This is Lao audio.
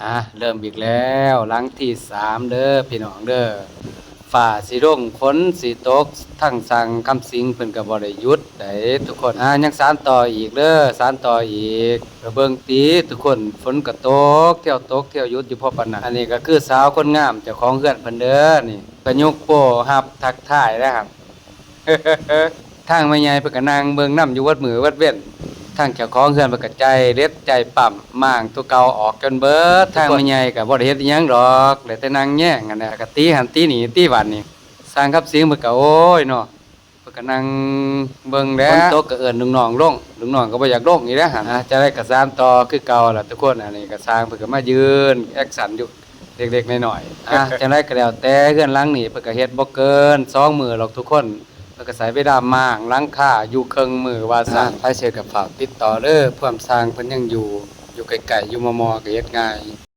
ອ່າ ເລີ່ມອີກແລ້ວ ຫຼັງທີສາມເດີພີ່ນ້ອງເດີ. ຟ້າຊິລົງ ຝົນຊິຕົກ ທາງຊ່າງຄຳສິງເພິ່ນກໍບໍ່ໄດ້ຢຸດໃດ໋ທຸກຄົນ. ອ່າ ຍັງສານຕໍ່ອີກເດີ ສານຕໍ່ອີກ. ກໍເບິ່ງຕິທຸກຄົນ ຝົນກໍຕົກ ທ່ຽວຕົກທ່ຽວຢຸດຢູ່ພໍປານນັ້ນ. ອັນນີ້ກໍຄືສາວຄົນງາມເຈົ້າຂອງເຮືອນເພິ່ນເດີ ນີ້ກະຍົກໂປ້ຮັບທັກທາຍແລ້ວຫັ້ນ. ທາງແມ່ໃຫຍ່ເພິ່ນກໍນັ່ງເບິ່ງນຳຢູ່ເບິດມື້ເບິດເວັນ. ທາງເຈົ້າຂອງເຮືອນເພິ່ນກໍໃຈເດັດໃຈປ້ຳ ມ້າງຕົວເກົ່າອອກຈົນເບິດ. ທາງແມ່ໃຫຍ່ກໍບໍ່ໄດ້ເຮັດອີ່ຫຍັງດອກ ໄດ້ແຕ່ນັ່ງແຍງຫັ້ນແຫຼະ ກໍຕີຫັ້ນຕີນີ້ ຕີບ້ານນີ້. ຊ່າງຄຳສິງເພິ່ນກໍ ໂອ້ຍເນາະ ເພິ່ນກໍນັ່ງເບິ່ງແຫຼະ. ຝົນຕົກກໍເອີ້ນລູກນ້ອງລົງ ລູກນ້ອງກໍບໍ່ຢາກລົງອີກແລ້ວຫັ້ນ. ອ່າ ຈັ່ງໃດກໍສານຕໍ່ຄືເກົ່າລະທຸກຄົນ. ອັນນີ້ກໍຊ່າງເພິ່ນກໍມາຢືນແອັກຊັນຢູ່ເລັກໆນ້ອຍໆ. ອ່າ ຈັ່ງໃດກໍແລ້ວແຕ່ ເຮືອນຫຼັງນີ້ເພິ່ນກໍເຮັດບໍ່ເກີນສອງມື້ດອກທຸກຄົນ. ເພິ່ນກໍໃຊ້ເວລາມ້າງຫຼັງຄາຢູ່ເຄິ່ງມື້ວ່າຊັ້ນ. ອ່າ ໃຜຊິເຮັດກໍຟ້າວຕິດຕໍ່ເດີ ພວມຊ່າງເພິ່ນຍັງຢູ່ ຢູ່ໃກ້ໆ ຢູ່ມໍ່ໆ ກໍເຮັດງ່າຍ.